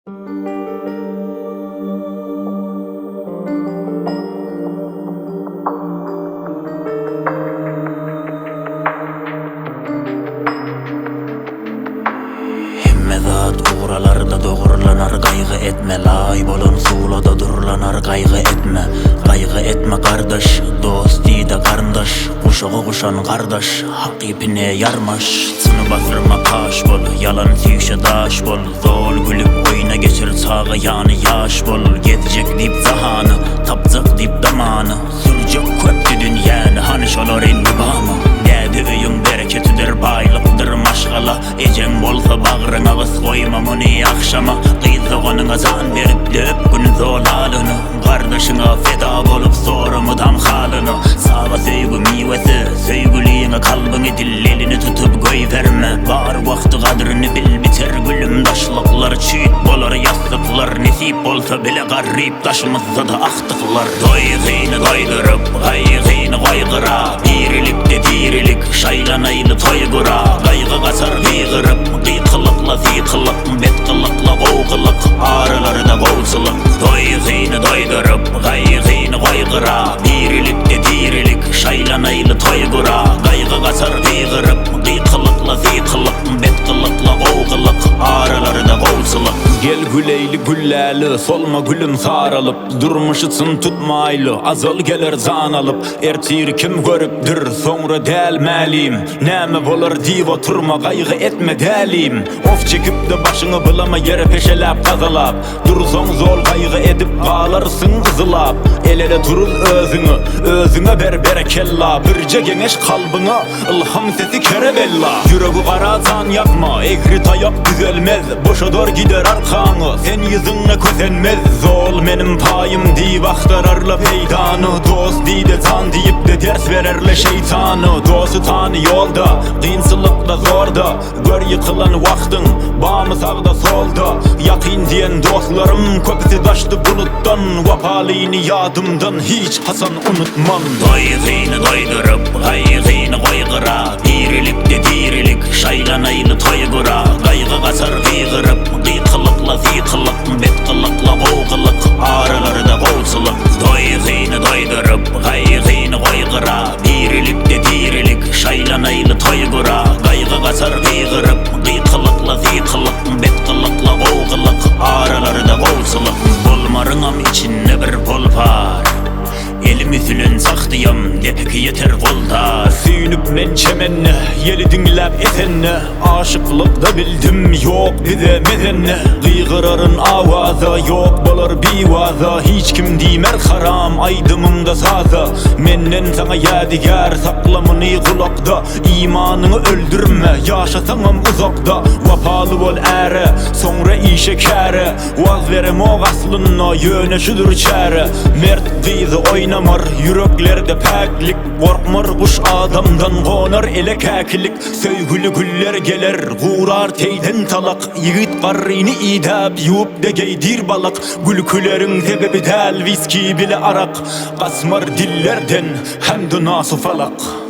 Hemme zat ugralar-da dogurlanar Gaýgy etme, laý bolan suwla-da durlanar Gaýgy etme, gaýgy etme gardaş, Dost diý-de garyndaş, Guşagy guşan gardaş, Hak ýüpüne ýarmaş. Çyny basyrma paş bol, Ýalan süýşe daş bol, Zol gülüp oýna geçir çaga ýany ýaş bol, Gezjek diýip jahany, tapjak diýip damany, Sürjek köpdi dünýäni, hany şolar indi bamy? Däde öýüň bereketidir, baýlykdyr maşgala, Ejeň bolsa bagryňa gys goýma muny agşama, Gyz doganyňa jan berip döp gün zolalyny, Gardaşyňa feda bolup sora mydam halyny, Çaga söýgi miwesi, söýgüliňe kalbyňy dil elini tutup goýberme, Bar wagty gadryny bil biter gülüm daşlyklar, Çüýt bolar ýassyklar, nesip bolsa bile garyp daşymyzda-da agtyklar. Doýgyny doýduryp, gaýgyny goý gyra, Dirilikde dirilik, şaýlanaýly toý gura, Gaýgy gaçar gygyryp, gykylykla sykylyk, Bet gylykla gowy gylyk, aralarda gowçulyk. Doýgyny doýduryp, gaýgyny goý gyra, Dirilikde dirilik, şaýlanaýly toý gura, Gaýgy gaçar gygyryp, gykylykla sykylyk, Bet gylykla gowy gylyk, aralarda gowçulyk. Gel güleýli gülläli, solma gülüm saralyp, Durmuşy çyn tutmaýly, ajal geler jan alyp, Ertiri kim görüpdir, soňra däl mälim, Näme bolar diýip oturma, gaýgy etme dälim. Of çekip-de başyňy bulama ýere peşeläp gazalap, Dursaň zol gaýgy edip galarsyň yzylap. El-ele turuz özüňi, özüňe ber berekella, Birje geňeş kalbyňa, ylham sesi kerebella. Ýüregi gara jan ýakma, egri taýak düzelmez, Boşadar gider arkaňy, sen yzyňda kösenmez. Zol meniň paýym diýip agtararla peýdany, Dost diý-de jan diýip-de ders bererle şeýtany. Dosty tany ýolda, kynçylykda zorda, Gör ýykylan wagtyň, bamy sagda solda. Ýakyn diýen dostlarym, köpüsi daşdy bulutdan, Wepalyny ýadymdan hiç haçan unutman. Doýgyny doýduryp, gaýgyny goý gyra, Dirilikde dirilik, şaýlanaýly toý gura, Gaýgy gaçar gygyryp, gykylykla sykylyk, Bet gylykla gowy gylyk, aralarda gowçulyk. Doýgyny doýduryp, gaýgyny goý gyra, Dirilikde dirilik, şaýlanaýly toý gura, Gaýgy gaçar gygyryp, gykylykla sykylyk, Bet gylykla gowy gylyk, aralarda gowçulyk. Bolmaryňam içinde bir pol bar. Elim üzülen sagdyýam, depeki ýeter golda. Süýnüp men çemende, ýeli diňläp esende, Aşyklykda bildim, ýok bize mezende. Gygyraryn awaza, ýok bolar biwaza, Hiç kim diýmer haram aýdymymda saza. Menden saňa ýadygär, sakla muny gulakda, Imanyňy öldürme, ýaşasaňam uzakda. Wepaly bol äre, soňra işe käre, Waz beremok aslynda, ýöne şudur çäre. Mert gyzy oýnamar, ýüreklerde päklik, Gorkmar guş adamdan, gonar ele käkilik. Söýgüli güller geler, gurar teýden talak, Ýigit garryny idäp, ýuwup-da geýdir balak. Gülküleriň sebebi däl wiski bile arak, Gasmar dillerden hämdu nasu falak.